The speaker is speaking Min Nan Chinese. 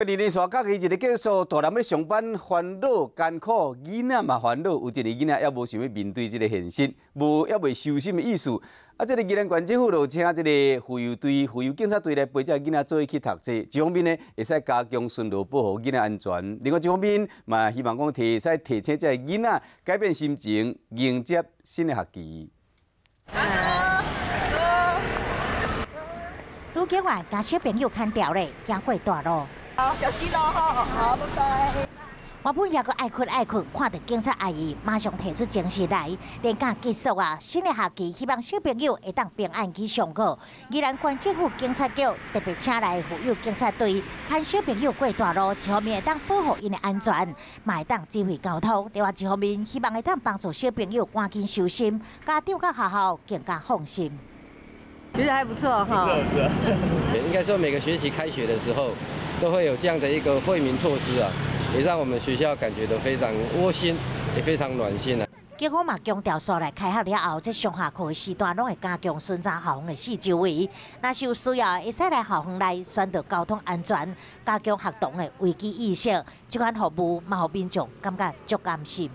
二零煞假期一个結束，大人欲上班煩惱艱苦，囡仔嘛煩惱。有一个囡仔猶無想欲面對這个現實，無猶未收心的意思。啊，這个宜蘭縣政府就請這个婦幼隊、婦幼警察隊來陪這个囡仔做伙去讀冊。一方面呢，會使加強巡邏保護囡仔安全；另外一方面嘛，希望講提使提醒這个囡仔改變心情，迎接新的學期。女警員共小朋友牽牢咧，行過大路。好，小心囉，好，拜拜。原本猶閣愛睏愛睏，看著警察阿姨，馬上提出精神來。連假結束啊，新的學期希望小朋友會當平安去上課。宜蘭縣政府警察局特別請來婦幼警察隊，牽小朋友過大路，一方面會當保護𪜶的安全，嘛會當指揮交通；另外一方面，希望會當幫助小朋友趕緊收心，家長佮學校更加放心。其實還不錯哈。應該說每個學期開學的時候，都會有這樣的一個惠民措施啊，也讓我們學校感覺到非常窩心，也非常暖心啊。警方嘛強調，煞來開學了後，這上下課的時段攏會加強巡查校園的四周圍，若是有需要，會使來校園內宣導交通安全，加強學童的危機意識。這款服務嘛，予民眾感覺足甘心。